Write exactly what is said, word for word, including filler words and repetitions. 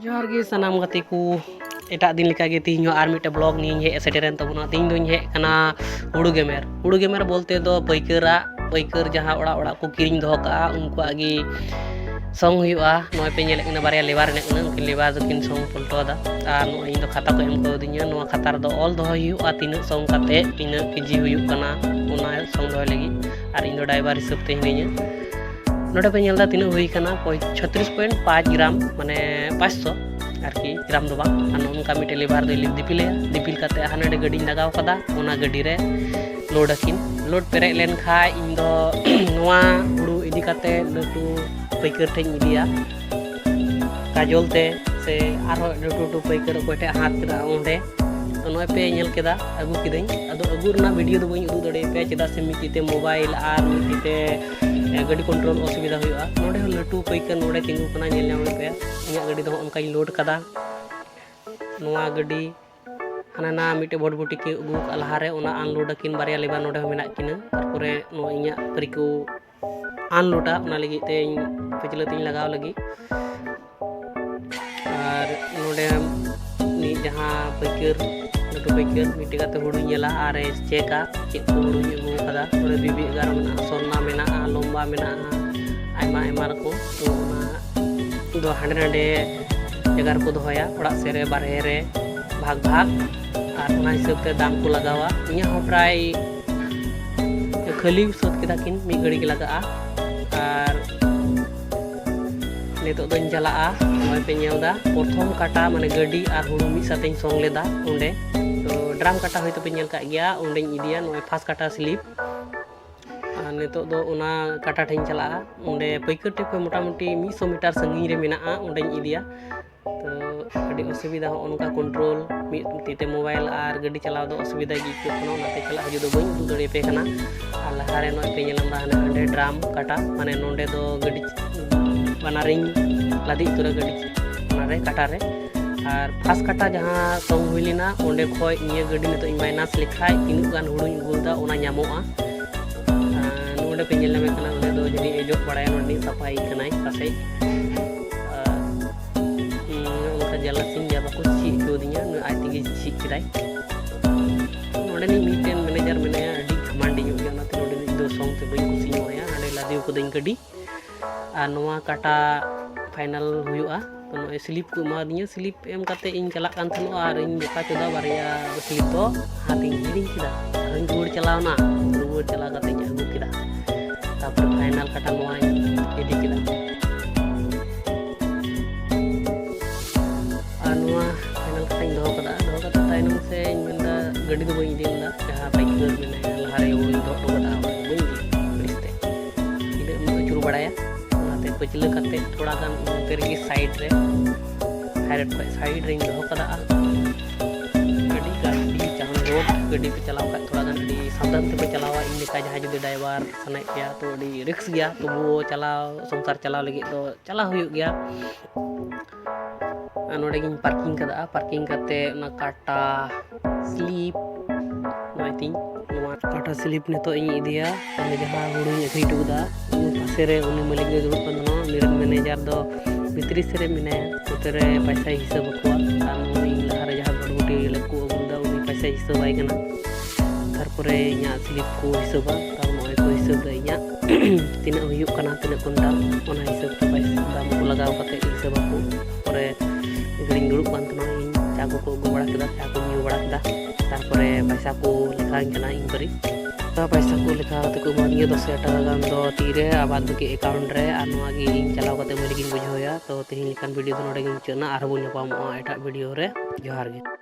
ᱡᱚᱦᱟᱨ ᱜᱮ ᱥᱟᱱᱟᱢ ᱜᱟᱛᱮ ᱠᱚ, ᱮᱴᱟᱜ ᱫᱤᱱ ᱞᱮᱠᱟᱜᱮ ᱛᱮᱦᱮᱧ ᱦᱚᱸ ᱟᱨ ᱢᱤᱫᱴᱮᱱ ᱵᱞᱚᱜ ᱱᱤᱭᱮᱧ ᱦᱮᱡ ᱥᱮᱴᱮᱨᱮᱱ ᱛᱟᱵᱚᱱᱟ᱾ ᱛᱮᱦᱮᱧ ᱫᱚᱧ ᱦᱮᱡ ᱟᱠᱟᱱᱟ ᱦᱩᱲᱩ ᱜᱮᱢᱮᱨ᱾ ᱦᱩᱲᱩ ᱜᱮᱢᱮᱨ ᱵᱚᱞᱛᱮ ᱫᱚ ᱯᱟᱹᱭᱠᱟᱹᱨᱟᱜ, ᱯᱟᱹᱭᱠᱟᱹᱨ ᱡᱟᱦᱟᱸ ᱚᱲᱟᱜ ᱚᱲᱟᱜ ᱠᱚ ᱠᱤᱨᱤᱧ ᱫᱚᱦᱚ ᱠᱟᱜᱼᱟ, ᱩᱱᱠᱩᱣᱟᱜ ᱜᱮ ᱥᱚᱝ ᱦᱩᱭᱩᱜᱼᱟ᱾ ᱱᱚᱜᱼᱚᱭ ᱯᱮ ᱧᱮᱞᱮᱫ ᱠᱟᱱᱟ, ᱵᱟᱨᱭᱟ ᱞᱮᱵᱟᱨ ᱦᱮᱱᱟᱜ ᱠᱤᱱᱟ, ᱩᱱᱠᱤᱱ ᱞᱮᱵᱟᱨ ᱫᱚᱠᱤᱱ ᱥᱚᱝ ᱯᱚᱞᱴᱚ ᱮᱫᱟ᱾ ᱟᱨ ᱱᱚᱜᱼᱚᱭ ᱤᱧ ᱫᱚ ᱠᱷᱟᱛᱟ ᱠᱚ ᱮᱢ ᱠᱟᱣᱫᱤᱧᱟ᱾ ᱱᱚᱣᱟ ᱠᱷᱟᱛᱟ ᱨᱮᱫᱚ ᱚᱞ ᱫᱚᱦᱚᱭ ᱦᱩᱭᱩᱜᱼᱟ ᱛᱤᱱᱟᱹᱜ ᱥᱚᱝ ᱠᱟᱛᱮ ᱛᱤᱱᱟᱹᱜ ᱠᱮᱡᱤ ᱦᱩᱭᱩᱜ ᱠᱟᱱᱟ, ᱚᱱᱟ ᱥᱚᱝ ᱫᱚᱦᱚᱭ ᱞᱟᱹᱜᱤᱫ᱾ ᱟᱨ ᱤᱧ ᱫᱚ ᱰᱨᱟᱭᱵᱷᱟᱨ ᱦᱤᱥᱟᱹᱵ ᱛᱮ ᱦᱤᱱᱟᱹᱧᱟ᱾ ᱱᱚᱰᱮ ᱯᱮ ᱧᱮᱞ ᱮᱫᱟ ᱛᱤᱱᱟᱹᱜ ᱦᱩᱭ ᱠᱟᱱᱟ, ᱯᱚᱸᱭ-, ᱪᱷᱚᱛᱨᱤᱥ ᱯᱚᱭᱮᱱᱴ ᱯᱟᱸᱪ ᱜᱨᱟᱢ, ᱢᱟᱱᱮ ᱯᱟᱸᱪᱥᱚ ᱟᱨᱠᱤ, ᱜᱨᱟᱢ ᱫᱚ ᱵᱟᱝ᱾ ᱟᱨ ᱱᱚᱜᱼᱚ ᱱᱚᱝᱠᱟ ᱢᱤᱫᱴᱮᱡ ᱞᱮᱵᱟᱨ ᱫᱚᱭ ᱫᱤᱯᱤᱞᱮᱭᱟ᱾ ᱫᱤᱯᱤᱞ ᱠᱟᱛᱮ ᱦᱟᱱᱟ ᱱᱚᱰᱮ ᱜᱟᱹᱰᱤᱧ ᱞᱟᱜᱟᱣ ᱠᱟᱫᱟ, ᱚᱱᱟ ᱜᱟᱹᱰᱤ ᱨᱮ ᱞᱳᱰ ᱟᱹᱠᱤᱱ᱾ ᱞᱳᱰ ᱯᱮᱨᱮᱡ ᱞᱮᱱ ᱠᱷᱟᱡ ᱤᱧ ᱫᱚ ᱱᱚᱣᱟ ᱦᱩᱲᱩ ᱤᱫᱤ ᱠᱟᱛᱮ ᱞᱟᱹᱴᱩ ᱯᱟᱹᱭᱠᱟᱹᱨ ᱴᱷᱮᱡ ᱤᱧ ᱤᱫᱤᱭᱟ, ᱠᱟᱡᱚᱞ ᱛᱮ ᱥᱮ ᱟᱨᱦᱚᱸ ᱞᱟᱹᱴᱩ ᱞᱟᱹᱴᱩ ᱯᱟᱹᱭᱠᱟᱹᱨ ᱚᱠᱚᱭ ᱴᱷᱮᱡ ᱦᱟᱛ ᱠᱮᱫᱟ ᱚᱸᱰᱮ᱾ ᱛᱚ ᱱᱚᱜᱼᱚᱭ ᱯᱮ ᱧᱮᱞ ᱠᱮᱫᱟ, ᱟᱹᱜᱩ ᱠᱤᱫᱟᱹᱧ᱾ ᱟᱫᱚ ᱟᱹᱜᱩ ᱨᱮᱱᱟᱜ ᱵᱷᱤᱰᱤᱭᱳ ᱫᱚ ᱵᱟᱹᱧ ᱩᱫᱩᱜ ᱫᱟᱲᱮᱭᱟᱯᱮᱭᱟ, ᱪᱮᱫᱟᱜ ᱥᱮ ᱢᱤᱫ ᱛᱤ ᱛᱮ ᱢᱳᱵᱟᱭᱤᱞ ᱟᱨ ᱢᱤᱫ ᱛᱤ ᱛᱮ, ᱮ, ᱜᱟᱹᱰᱤ ᱠᱚᱱᱴᱨᱳᱞ ᱚᱥᱩᱵᱤᱫᱷᱟ ᱦᱩᱭᱩᱜᱼᱟ᱾ ᱱᱚᱰᱮ ᱦᱚᱸ ᱞᱟᱹᱴᱩ ᱯᱟᱹᱭᱠᱟᱹᱨ ᱱᱚᱰᱮ ᱛᱤᱸᱜᱩ ᱠᱟᱱᱟ, ᱧᱮᱞ ᱧᱟᱢᱮᱫ ᱯᱮᱭᱟ᱾ ᱤᱧᱟᱹᱜ ᱜᱟᱹᱰᱤ ᱫᱚ ᱦᱚᱸᱜᱼᱚ ᱱᱚᱝᱠᱟᱧ ᱞᱳᱰ ᱠᱟᱫᱟ᱾ ᱱᱚᱣᱟ ᱜᱟᱹᱰᱤ ᱦᱟᱱᱟ ᱱᱟ ᱢᱤᱫᱴᱮᱡ ᱵᱷᱚᱴᱵᱷᱚᱴᱤ ᱠᱚ ᱟᱹᱜᱩ ᱠᱟᱜᱼᱟ ᱞᱟᱦᱟᱨᱮ, ᱚᱱᱟ ᱟᱱᱞᱳᱰ ᱟᱹᱠᱤᱱ ᱵᱟᱨᱭᱟ ᱞᱮᱵᱟᱨ ᱱᱚᱰᱮ ᱦᱚᱸ ᱢᱮᱱᱟᱜ ᱠᱤᱱᱟ᱾ ᱛᱟᱨᱯᱚᱨᱮ ᱱᱚᱣᱟ ᱤᱧᱟᱹᱜ ᱯᱟᱹᱨᱤ ᱠᱚ ᱟᱱᱞᱳᱰᱟ, ᱚᱱᱟ ᱞᱟᱹᱜᱤᱫ ᱛᱮ ᱤᱧ ᱯᱟᱹᱪᱷᱞᱟᱹ ᱛᱤᱧ ᱞᱟᱜᱟᱣ ᱞᱟᱹᱜᱤᱫ᱾ ᱟᱨ ᱱᱚᱰᱮ ᱢᱤᱫ ᱡᱟᱦᱟᱸ ᱯᱟᱹᱭᱠᱟᱹᱨ, ᱞᱟᱹᱴᱩ ᱯᱟᱹᱭᱠᱟᱹᱨ ᱢᱤᱫᱴᱮᱡ ᱠᱟᱛᱮ ᱦᱩᱲᱩᱭ ᱧᱮᱞᱟ ᱟᱨ ᱮ ᱪᱮᱠᱟ ᱪᱮᱫ ᱠᱚ ᱦᱩᱲᱩᱧ ᱟᱹᱜᱩ ᱟᱠᱟᱫᱟ᱾ ᱱᱚᱰᱮ ᱵᱤᱵᱤ ᱮᱜᱟᱨᱚ ᱢᱮᱱᱟᱜᱼᱟ, ᱥᱚᱨᱱᱟ ᱢᱮᱱᱟᱜᱼᱟ, ᱞᱚᱢᱵᱟ ᱢᱮᱱᱟᱜᱼᱟ, ᱟᱭᱢᱟ ᱟᱭᱢᱟ ᱨᱚᱠᱚᱢ᱾ ᱛᱚ ᱚᱱᱟ ᱫᱚ ᱦᱟᱸᱰᱮ ᱱᱟᱰᱮ ᱡᱟᱭᱜᱟ ᱨᱮᱠᱚ ᱫᱚᱦᱚᱭᱟ, ᱚᱲᱟᱜ ᱥᱮᱫ ᱨᱮ, ᱵᱟᱨᱦᱮ ᱨᱮ, ᱵᱷᱟᱜᱽ ᱵᱷᱟᱜᱽ, ᱟᱨ ᱚᱱᱟ ᱦᱤᱥᱟᱹᱵ ᱛᱮ ᱫᱟᱢ ᱠᱚ ᱞᱟᱜᱟᱣᱟ᱾ ᱤᱧᱟᱹᱜ ᱦᱚᱸ ᱯᱨᱟᱭ ᱠᱷᱟᱹᱞᱤ ᱥᱟᱹᱛ ᱠᱮᱫᱟ ᱠᱤᱱ, ᱢᱤᱫ ᱜᱷᱟᱹᱲᱤ ᱜᱮ ᱞᱟᱜᱟᱜᱼᱟ᱾ ᱟᱨ ᱱᱤᱛᱚᱜ ᱫᱚᱧ ᱪᱟᱞᱟᱜᱼᱟ, ᱱᱚᱜᱼᱚᱭ ᱯᱮ ᱧᱮᱞ ᱮᱫᱟ, ᱯᱨᱚᱛᱷᱚᱢ ᱠᱟᱴᱟ ᱢᱟᱱᱮ ᱜᱟᱹᱰᱤ ᱟᱨ ᱦᱩᱲᱩ ᱢᱤᱫ ᱥᱟᱛᱮᱧ ᱥᱚᱝ ᱞᱮᱫᱟ ᱚᱸᱰᱮ᱾ ᱛᱚ ᱰᱨᱟᱢ ᱠᱟᱴᱟ ᱦᱚᱭᱛᱳ ᱯᱮ ᱧᱮᱞ ᱠᱟᱜ ᱜᱮᱭᱟ, ᱚᱸᱰᱮᱧ ᱤᱫᱤᱭᱟ, ᱱᱚᱜᱼᱚᱭ ᱯᱷᱟᱥᱴ ᱠᱟᱴᱟ ᱥᱞᱤᱯ᱾ ᱟᱨ ᱱᱤᱛᱚᱜ ᱫᱚ ᱚᱱᱟ ᱠᱟᱴᱟ ᱴᱷᱮᱱ ᱤᱧ ᱪᱟᱞᱟᱜᱼᱟ, ᱚᱸᱰᱮ ᱯᱟᱹᱭᱠᱟᱹᱨ ᱴᱷᱮᱱ ᱠᱷᱚᱱ ᱢᱚᱴᱟᱢᱩᱴᱤ ᱢᱤᱫ ᱥᱚ ᱢᱤᱴᱟᱨ ᱥᱟᱺᱜᱤᱧ ᱨᱮ ᱢᱮᱱᱟᱜᱼᱟ, ᱚᱸᱰᱮᱧ ᱤᱫᱤᱭᱟ᱾ ᱛᱚ ᱟᱹᱰᱤ ᱚᱥᱩᱵᱤᱫᱷᱟ ᱦᱚᱸᱜᱼᱚ ᱱᱚᱝᱠᱟ ᱠᱚᱱᱴᱨᱳᱞ, ᱢᱤᱫ ᱛᱤ ᱛᱮ ᱢᱳᱵᱟᱭᱤᱞ ᱟᱨ ᱜᱟᱹᱰᱤ ᱪᱟᱞᱟᱣ ᱫᱚ ᱚᱥᱩᱵᱤᱫᱷᱟ ᱜᱮ ᱟᱹᱭᱠᱟᱹᱜ ᱠᱟᱱᱟ, ᱚᱱᱟᱛᱮ ᱪᱟᱞᱟᱜ ᱦᱤᱡᱩᱜ ᱫᱚ ᱵᱟᱹᱧ ᱩᱫᱩᱜ ᱫᱟᱲᱮᱭᱟᱯᱮ ᱠᱟᱱᱟ᱾ ᱟᱨ ᱞᱟᱦᱟᱨᱮ ᱱᱚᱜᱼᱚᱭ ᱯᱮ ᱧᱮᱞ ᱧᱟᱢ ᱮᱫᱟ ᱦᱟᱱᱮ ᱦᱟᱸᱰᱮ ᱰᱨᱟᱢ ᱠᱟᱴᱟ, ᱢᱟᱱᱮ ᱱᱚᱸᱰᱮ ᱫᱚ ᱜᱟᱹᱰᱤ ᱵᱟᱱᱟᱨᱤᱧ ᱞᱟᱫᱮ ᱩᱛᱟᱹᱨᱟ ᱜᱟᱹᱰᱤ ᱚᱱᱟᱨᱮ, ᱠᱟᱴᱟᱨᱮ᱾ ᱟᱨ ᱯᱷᱟᱥᱴ ᱠᱟᱴᱟ ᱡᱟᱦᱟᱸ ᱥᱚᱝ ᱦᱩᱭ ᱞᱮᱱᱟ, ᱚᱸᱰᱮ ᱠᱷᱚᱡ ᱱᱤᱭᱟᱹ ᱜᱟᱹᱰᱤ ᱱᱤᱛᱚᱜ ᱤᱧ ᱢᱟᱭᱱᱟᱥ ᱞᱮᱠᱷᱟᱡ ᱛᱤᱱᱟᱹᱜ ᱜᱟᱱ ᱦᱩᱲᱩᱧ ᱟᱹᱜᱩ ᱞᱮᱫᱟ ᱚᱱᱟ ᱧᱟᱢᱚᱜᱼᱟ᱾ ᱟᱨ ᱱᱚᱸᱰᱮ ᱯᱮ ᱧᱮᱞ ᱧᱟᱢᱮᱫ ᱠᱟᱱᱟ, ᱚᱸᱰᱮ ᱫᱚ ᱡᱟᱹᱱᱤᱡ ᱮ ᱡᱚᱜ ᱵᱟᱲᱟᱭᱟ, ᱱᱚᱸᱰᱮ ᱥᱟᱯᱷᱟᱭ ᱠᱟᱱᱟᱭ ᱯᱟᱥᱮᱡ᱾ ᱟᱨ, ᱩᱸ, ᱠᱮᱫᱟᱭ᱾ ᱱᱚᱰᱮᱱᱤᱡ ᱢᱤᱫᱴᱮᱱ ᱢᱮᱱᱮᱡᱟᱨ ᱢᱮᱱᱟᱭᱟ, ᱟᱹᱰᱤ ᱜᱷᱟᱢᱟᱱᱰᱤ ᱧᱚᱜ ᱜᱮᱭᱟ, ᱚᱱᱟᱛᱮ ᱱᱚᱰᱮᱱᱤᱡ ᱫᱚ ᱥᱚᱝ ᱛᱮ ᱵᱟᱹᱧ ᱠᱩᱥᱤ ᱧᱚᱜ ᱟᱭᱟ᱾ ᱱᱚᱰᱮ ᱞᱟᱫᱮ ᱠᱟᱹᱫᱟᱹᱧ ᱜᱟᱹᱰᱤ, ᱟᱨ ᱱᱚᱣᱟ ᱠᱟᱴᱟ ᱯᱷᱟᱭᱱᱟᱞ ᱦᱩᱭᱩᱜᱼᱟ᱾ ᱛᱚ ᱱᱚᱜᱼᱚᱭ ᱥᱤᱞᱤᱯ ᱠᱚ ᱮᱢᱟᱫᱤᱧᱟ, ᱥᱤᱞᱤᱯ ᱮᱢ ᱠᱟᱛᱮ ᱤᱧ ᱪᱟᱞᱟᱜ ᱠᱟᱱ ᱛᱟᱦᱮᱱᱚᱜᱼᱟ ᱟᱨ ᱤᱧ ᱵᱚᱠᱟ ᱪᱚᱫᱟ ᱵᱟᱨᱭᱟ ᱥᱤᱞᱤᱯ ᱫᱚ ᱦᱟᱛᱤᱧ ᱦᱤᱲᱤᱧ ᱠᱮᱫᱟ᱾ ᱟᱨᱦᱚᱸᱧ ᱨᱩᱣᱟᱹᱲ ᱪᱟᱞᱟᱣᱱᱟ, ᱨᱩᱣᱟᱹᱲ ᱪᱟᱞᱟᱣ ᱠᱟᱛᱮ ᱤᱧ ᱟᱹᱜᱩ ᱠᱮᱫᱟ᱾ ᱛᱟᱨᱯᱚᱨᱮ ᱯᱷᱟᱭᱱᱟᱞ ᱠᱟᱴᱟ ᱱᱚᱣᱟᱧ ᱤᱫᱤ ᱠᱮᱫᱟ᱾ ᱟᱨ ᱱᱚᱣᱟ ᱯᱷᱟᱭᱱᱟᱞ ᱠᱟᱴᱟᱧ ᱫᱚᱦᱚ ᱠᱟᱫᱟ᱾ ᱫᱚᱦᱚ ᱠᱟᱛᱮ ᱛᱟᱭᱱᱚᱢ ᱥᱮ ᱤᱧ ᱢᱮᱱᱫᱟ ᱜᱟᱹᱰᱤ ᱫᱚ ᱵᱟᱹᱧ ᱤᱫᱤ ᱞᱮᱫᱟ, ᱡᱟᱦᱟᱸ ᱯᱟᱹᱭᱠᱟᱹᱨ ᱢᱮᱱᱟᱭᱟ ᱞᱟᱦᱟᱨᱮ ᱩᱱᱤ ᱫᱚᱦᱚ ᱦᱚᱴᱚ ᱠᱟᱫᱟ, ᱚᱱᱟ ᱵᱟᱹᱧ ᱤᱫᱤ ᱟᱹᱲᱤᱥ ᱛᱮ ᱤᱱᱟᱹᱜ ᱮᱢ ᱟᱹᱪᱩᱨ ᱵᱟᱲᱟᱭᱟ᱾ ᱚᱱᱟᱛᱮ ᱯᱟᱹᱪᱷᱞᱟᱹ ᱠᱟᱛᱮ ᱛᱷᱚᱲᱟ ᱜᱟᱱ ᱱᱚᱛᱮ ᱨᱮᱜᱮ ᱥᱟᱭᱤᱰ ᱨᱮ, ᱛᱷᱟᱭᱨᱚᱭᱮᱰ ᱠᱷᱚᱡ ᱥᱟᱭᱤᱰ ᱨᱮᱧ ᱫᱚᱦᱚ ᱠᱟᱫᱟ᱾ ᱟᱨ ᱟᱹᱰᱤ ᱜᱟᱹᱰᱤ ᱡᱟᱦᱟᱸ ᱨᱳᱰ ᱜᱟᱹᱰᱤ ᱯᱮ ᱪᱟᱞᱟᱣ ᱠᱷᱟᱡ ᱛᱷᱚᱲᱟ ᱜᱟᱱ ᱟᱹᱰᱤ ᱥᱟᱵᱫᱷᱟᱱ ᱛᱮᱯᱮ ᱪᱟᱞᱟᱣᱟ᱾ ᱤᱧ ᱞᱮᱠᱟ ᱡᱟᱦᱟᱸᱭ ᱡᱩᱫᱤ ᱰᱨᱟᱭᱵᱷᱟᱨ ᱥᱟᱱᱟᱭᱮᱫ ᱯᱮᱭᱟ ᱛᱚ ᱟᱹᱰᱤ ᱨᱤᱠᱥ ᱜᱮᱭᱟ, ᱛᱚᱵᱩᱣᱳ ᱪᱟᱞᱟᱣ, ᱥᱚᱝᱥᱟᱨ ᱪᱟᱞᱟᱣ ᱞᱟᱹᱜᱤᱫ ᱫᱚ ᱪᱟᱞᱟᱣ ᱦᱩᱭᱩᱜ ᱜᱮᱭᱟ᱾ ᱟᱨ ᱱᱚᱰᱮ ᱜᱤᱧ ᱯᱟᱨᱠᱤᱝ ᱠᱟᱫᱟ᱾ ᱯᱟᱨᱠᱤᱝ ᱠᱟᱛᱮ ᱚᱱᱟ ᱠᱟᱴᱟ ᱥᱞᱤᱯ ᱱᱚᱜᱼᱚᱭ ᱛᱤᱧ, ᱱᱚᱣᱟ ᱠᱟᱴᱟ ᱥᱞᱤᱯ ᱱᱤᱛᱚᱜ ᱤᱧ ᱤᱫᱤᱭᱟ᱾ ᱚᱸᱰᱮ ᱡᱟᱦᱟᱸ ᱦᱩᱲᱩᱧ ᱟᱹᱠᱷᱨᱤᱧ ᱦᱚᱴᱚ ᱠᱟᱫᱟ, ᱩᱱᱤ ᱯᱟᱥᱮ ᱨᱮ ᱩᱱᱤ ᱢᱟᱹᱞᱤᱠ ᱫᱚᱭ ᱫᱩᱲᱩᱵ ᱠᱟᱱ ᱛᱟᱦᱮᱱᱟ᱾ ᱩᱱᱤ ᱨᱮᱱ ᱢᱮᱱᱮᱡᱟᱨ ᱫᱚ ᱵᱷᱤᱛᱨᱤ ᱥᱮᱫ ᱨᱮ ᱢᱮᱱᱟᱭᱟ, ᱱᱚᱛᱮ ᱨᱮ ᱯᱟᱭᱥᱟᱭ ᱦᱤᱥᱟᱹᱵ ᱟᱠᱚᱣᱟ᱾ ᱟᱨ ᱱᱩᱭ ᱞᱟᱦᱟᱨᱮ ᱡᱟᱦᱟᱸ ᱜᱚᱴᱜᱩᱴᱤ ᱞᱟᱹᱜ ᱠᱚ ᱟᱹᱜᱩ ᱞᱮᱫᱟ, ᱩᱱᱤ ᱯᱟᱭᱥᱟᱭ ᱦᱤᱥᱟᱹᱵᱟᱭ ᱠᱟᱱᱟ᱾ ᱛᱟᱨᱯᱚᱨᱮ ᱤᱧᱟᱹᱜ ᱥᱞᱤᱯ ᱠᱚ ᱦᱤᱥᱟᱹᱵᱟ, ᱛᱟᱨ ᱱᱚᱜᱼᱚᱭ ᱠᱚ ᱦᱤᱥᱟᱹᱵ ᱫᱟ ᱤᱧᱟᱹᱜ ᱛᱤᱱᱟᱹᱜ ᱦᱩᱭᱩᱜ ᱠᱟᱱᱟ, ᱛᱤᱱᱟᱹᱜ ᱠᱩᱭᱱᱴᱟᱞ, ᱚᱱᱟ ᱦᱤᱥᱟᱹᱵ ᱛᱮ ᱯᱟᱭᱥᱟ ᱫᱟᱢ ᱠᱚ ᱞᱟᱜᱟᱣ ᱠᱟᱛᱮ ᱦᱤᱥᱟᱹᱵ ᱟᱠᱚ᱾ ᱛᱟᱨᱯᱚᱨᱮ ᱜᱟᱹᱰᱤᱧ ᱫᱩᱲᱩᱵ ᱠᱟᱱ ᱛᱟᱦᱮᱱᱟ, ᱤᱧ ᱪᱟ ᱠᱚᱠᱚ ᱟᱹᱜᱩ ᱵᱟᱲᱟ ᱠᱮᱫᱟ, ᱪᱟ ᱠᱚᱧ ᱧᱩ ᱵᱟᱲᱟ ᱠᱮᱫᱟ᱾ ᱛᱟᱨᱯᱚᱨᱮ ᱯᱟᱭᱥᱟ ᱠᱚ ᱞᱮᱠᱷᱟᱧ ᱠᱟᱱᱟ ᱤᱧ ᱯᱟᱹᱨᱤ᱾ ᱯᱟᱭᱥᱟ ᱠᱚ ᱞᱮᱠᱷᱟ ᱠᱟᱛᱮ ᱠᱚ ᱮᱢᱟᱫᱤᱧᱟ ᱫᱚᱥ ᱦᱟᱡᱟᱨ ᱴᱟᱠᱟ ᱜᱟᱱ ᱫᱚ ᱛᱤᱨᱮ, ᱟᱨ ᱵᱟᱫ ᱵᱟᱹᱠᱤ ᱮᱠᱟᱣᱩᱱᱴ ᱨᱮ, ᱟᱨ ᱱᱚᱣᱟ ᱜᱮ ᱤᱧ ᱪᱟᱞᱟᱣ ᱠᱟᱛᱮ ᱢᱟᱹᱞᱤᱠ ᱤᱧ ᱵᱩᱡᱷᱟᱹᱣ ᱟᱭᱟ᱾ ᱛᱚ ᱛᱮᱦᱮᱧ ᱞᱮᱠᱟᱱ ᱵᱷᱤᱰᱤᱭᱳ ᱫᱚ ᱱᱚᱰᱮ ᱜᱮ ᱢᱩᱪᱟᱹᱫ ᱮᱱᱟ, ᱟᱨᱦᱚᱸ ᱵᱚᱱ ᱧᱟᱯᱟᱢᱚᱜᱼᱟ ᱮᱴᱟᱜ ᱵᱷᱤᱰᱤᱭᱳ ᱨᱮ᱾ ᱡᱚᱦᱟᱨ ᱜᱮ᱾